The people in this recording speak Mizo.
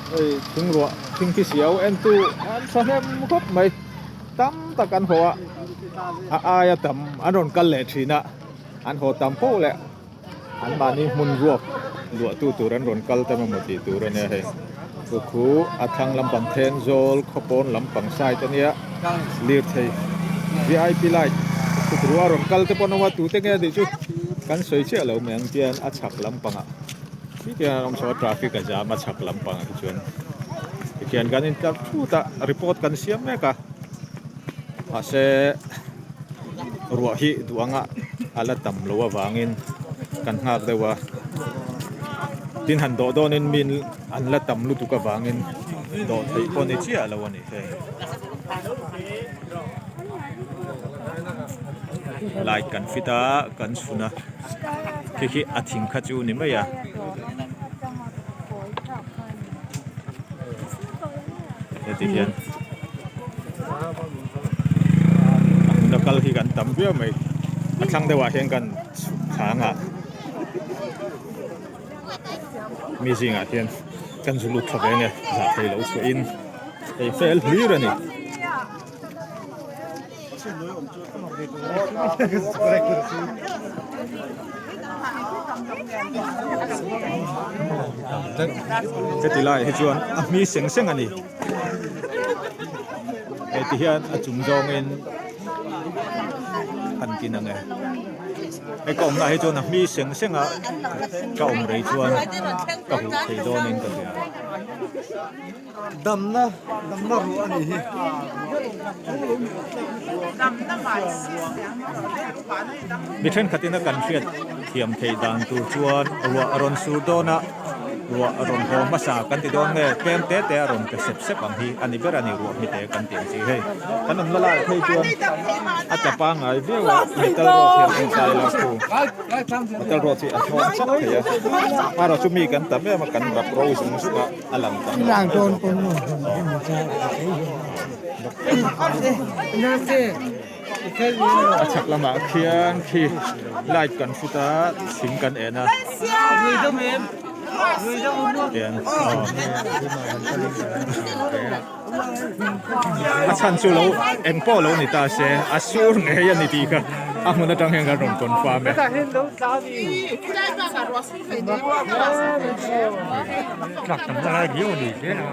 Hei thingruah thingthi siau entu an thahnem khawp mai tam tak an haw a a aia tam an rawn kal leh thin a an haw tam poh leh an mahni hmun ruak luahtu tur an rawn kal tam emaw tih tur a nia hei chu khu a thlang lampang then zawl khawpawn lampang side a nia lirthei vip light tukruh a rawn kal te pawh an awm a tute nge tih chu kan sawi chiah lo mai ang tian a chhak lampangah. Khitiang an awm chho a traffic a jam a chhak lampangah khi chuan tikhian kan intlar thut a report kan siam mek a mahse ruah hi duh anga a la tam loh avangin kan nghak deuh a tin han dawh dawnin mi an la tam lutuk avangin dawh theih pawh ni chiah lo a ni hei. Light kan fit a kan chhun a. Khi khi a thing kha chu ni mai a. Heti hian a hmuna kal hi kan tam viau mai a thlang deuh ah hian kan chhuk thlang a mi zingah hian kan zu lut tha ve nge zah thei lo chhuah in hei fel hlir a ni. Heti laiah hi chuan a hmi seng seng a ni. Heti hian a chung zawngin han tin ang e. Hei ka awmnaah hi chuan a hmi seng seng a, ka awm rei chuan ka huh thei dawnin ka hria. Damna damna ruh a nih hi. Mi thenkhatin a kan hriat thiam theih dan tur chuan ruah a rawn sur dawn a, ruah a rawn haw hmasa kan ti dawn nge tlem te te a rawn pe sep sep ang hi a ni ber a ni ruah hmite kan tih ang chi hei. Kan awmna laiah phei chuan a tla pangngai viau a, metal rod hian a inkai la khu. Metal rod hi a thawn chak thei a, amaherawhchu chu mi kan tam em a kan rap ro zung zung a. a lang tam lo a chhak lamah khian khi light kan hrut a thing kan en a tian aw a chhan chu lo eng pawh lo ni ta se a sur ngei a ni tih kha a hmun atang hian kan rawn confirm e. Tlak tam na lai viau a ni hle a.